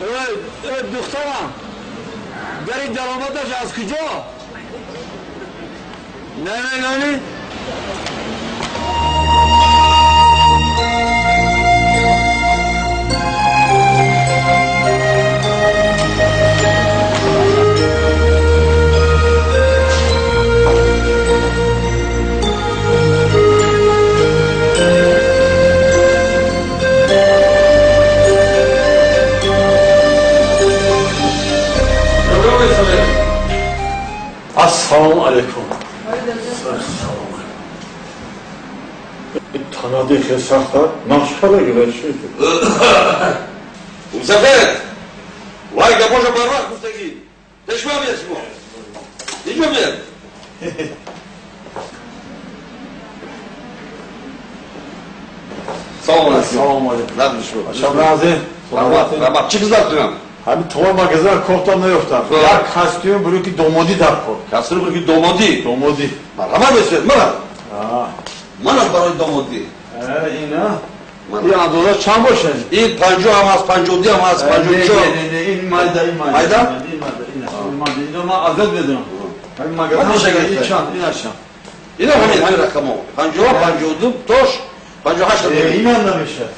Духтарам, дари даромадаш аз куҷо? Не, не, не, не. Ассалому алайкум. Танади хел сахта нақшхала гирашид. Мусафир! Вай гапоша барвақт гуфтагӣ. Пешма биё шумо. Инҷо биё. Салом алайкум. Салом алайкум. Нағз шумо. Шаб нағз. Раҳмат, раҳмат. Чӣ хизмат кунам? Ҳамин това магазин кофтам наёфтам. Як костюм буруки домодӣ дар кор. Костюм буруки домодӣ? Домодӣ. Марҳамат бесвет, мана. Мана барои домодӣ. Ина. Ин андоза чанд бошад? Ин 50 ҳам аст, 52 ҳам аст, 54. Не, не, не, ин майда, ин майда. Майда? Ин майда, ин майда. Ино ман азоб медонам. Ҳамин магазин ин чанд, ин чанд. Ино ҳамин рақамҳо. 50, 52, тош, 58. Ин ҳам намешавад.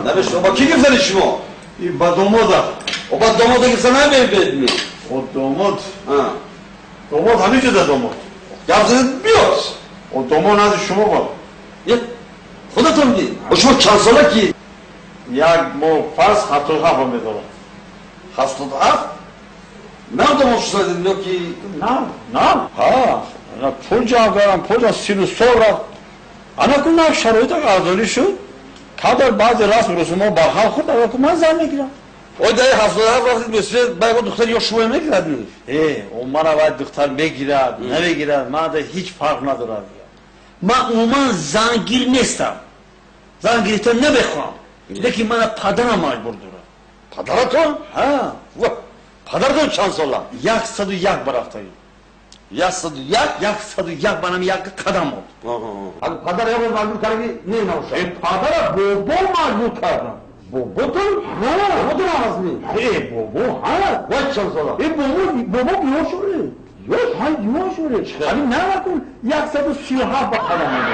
Намешавад. Ба кӣ гирифтани шумо? Ин ба домода. О ба домода гирифта намебед ми? О домод. Домод ҳамин ҷода домод. Гап задед биёд. О домод назди шумо бод. Худатон ди. О шумо чанд сола ки? Як моҳ пас 77 медорам. 77? Нав домод шудед ё ки? Нав, нав. Ҳа, ана пул ҷамъ кардам, пул ҷамъ 30 сол рафт. Ана ку нав шароит арзонӣ шуд. Кадар баъзе расму русумҳо барҳам хӯрд, ана ку ман зан мегирам. Ой даи 77 рафтед бесвет, ба ягон духтар ё шумо мегирад ми? О мана вай духтар мегирад, намегирад, ман да ҳеҷ фарқ надорад. Ман умуман зангир нестам. Зан гирифта намехоҳам. Лекин мана падарам маҷбур дорад. Падаратон? Ҳа. Падаратон чанд сола? 101 барафтагӣ. 101? 101 манам як қадам буд. Падар ягон маҷбур кардаги не набошад? Падара бобо маҷбур кардам. Боботон? Ҳа. Боботон ҳам ҳастми? Бобо, ҳа. Вай чанд сола? Бобо, бобо ёш шуд. Ёш, ҳа, ёш шуд. Ҳамин навакун 137 ба қадам монд.